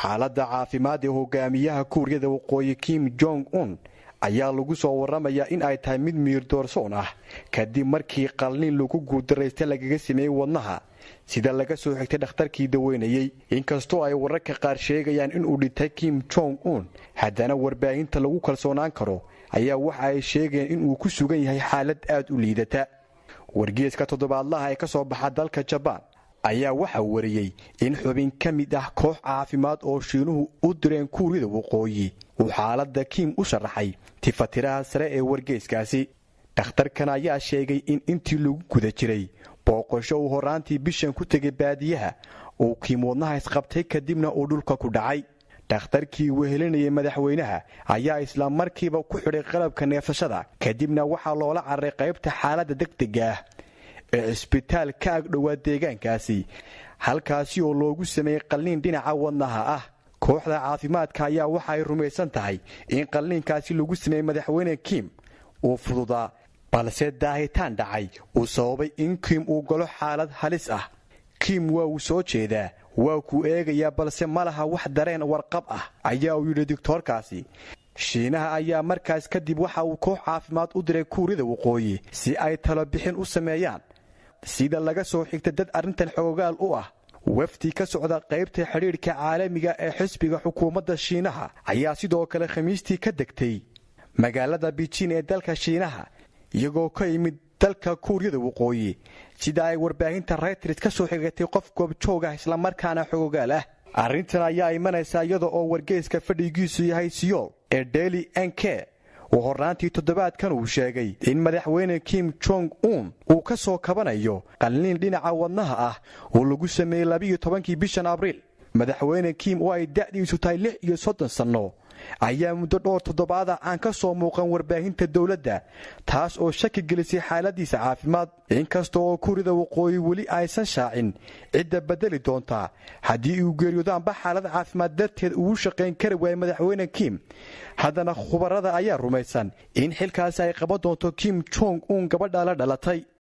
Xaaladda caafimaad ee hogaamiyaha Kuuriyada Waqooyi Kim Jong Un ayaa lagu soo warramayaa in ay tahay mid miirdoorsoon ah, kadib markii qalniin lagu guuldaraystay lagaga sameeyey wadnaha, sida laga soo xigtay dhakhtarkii daweynayey. Inkastoo ay wararka qaar sheegayaan inuu dhintay Kim Jong Un, haddana warbaahinta lagu kalsoonaan karo ayaa waxa ay sheegayaan inuu ku sugan yahay xaalad aad u liidata. Wargeeska toddobaadlaha ee ka soo baxa dalka Jabaan ayaa waxaa wariyey in xubin ka mid ah koox caafimaad oo Shiinuhu u direen Kuuriyada Waqooyi uu xaaladda Kim u sharaxay tifatiraha sare ee wargeeskaasi. Dhakhtarkan ayaa sheegay in intii lagu guda jiray booqasho uu horraantii bishan ku tegay baadiyaha uu Kim wadnaha isqabtay, kadibna uu dhulka ku dhacay. Dhakhtarkii wehelinayay madaxweynaha ayaa isla markiiba ku xidhay qalabka neefsashada, kadibna waxaa loola cararay qaybta xaaladda degdega ah ee cisbitaal ka agdhowaa deegaankaasi, halkaasi oo loogu sameeyey qalliin dhinaca wadnaha ah. Kooxda caafimaadka ayaa waxa ay rumaysan tahay in qalliinkaasi lagu sameeyey madaxweyne Kim uu fududaa, balse daahitaan dhacay uu sababay in Kim uu galo xaalad halis ah. "Kim waa uu soo jeedaa, waa kuu eegayaa, balse ma laha wax dareen warqab ah," ayaa uu yidhi digtoorkaasi. Shiinaha ayaa markaas kadib waxa uu koox caafimaad u diray Kuuriyada Waqooyi si ay talobixin u sameeyaan, sida laga soo xigta dad arrintan xoogaal u ah. Wafdi ka socda qaybta xidhiidhka caalamiga ee xisbiga xukuumadda Shiinaha ayaa sidoo kale Khamiistii ka degtay magaalada Bijin ee dalka Shiinaha, iyagoo ka yimid dalka Kuuriyada Waqooyi, sida ay warbaahinta Reuters ka soo xigatay qof goobjoog ah islamarkaana xoogaal ah. Arrintan ayaa imanaysa iyada oo wargeyska fadhigiisu yahay Siyool ee Daily NK uu horraantii toddobaadkan uu sheegay in madaxweyne Kim Jong Un uu ka soo kabanayo qalliin dhinaca wadnaha ah oo lagu sameeyey 12-kii bishan Abriil. Madaxweyne Kim oo ay da'diisu tahay 36 sanno ayaa muddo dhowr toddobaada aan ka soo muuqan warbaahinta dowladda, taas oo shaki gelisay xaaladiisa caafimaad. Inkasta oo Kuurida Waqooyi weli aysan shaacin cidda bedeli doontaa haddii uu geeriyoodo amba xaalad caafimaad darteed ugu shaqayn kari waayo madaxweyne Kim, haddana khubarada ayaa rumaysan in xilkaasi ay qaban doonto Kim Jong Un gabadha la dhalatay.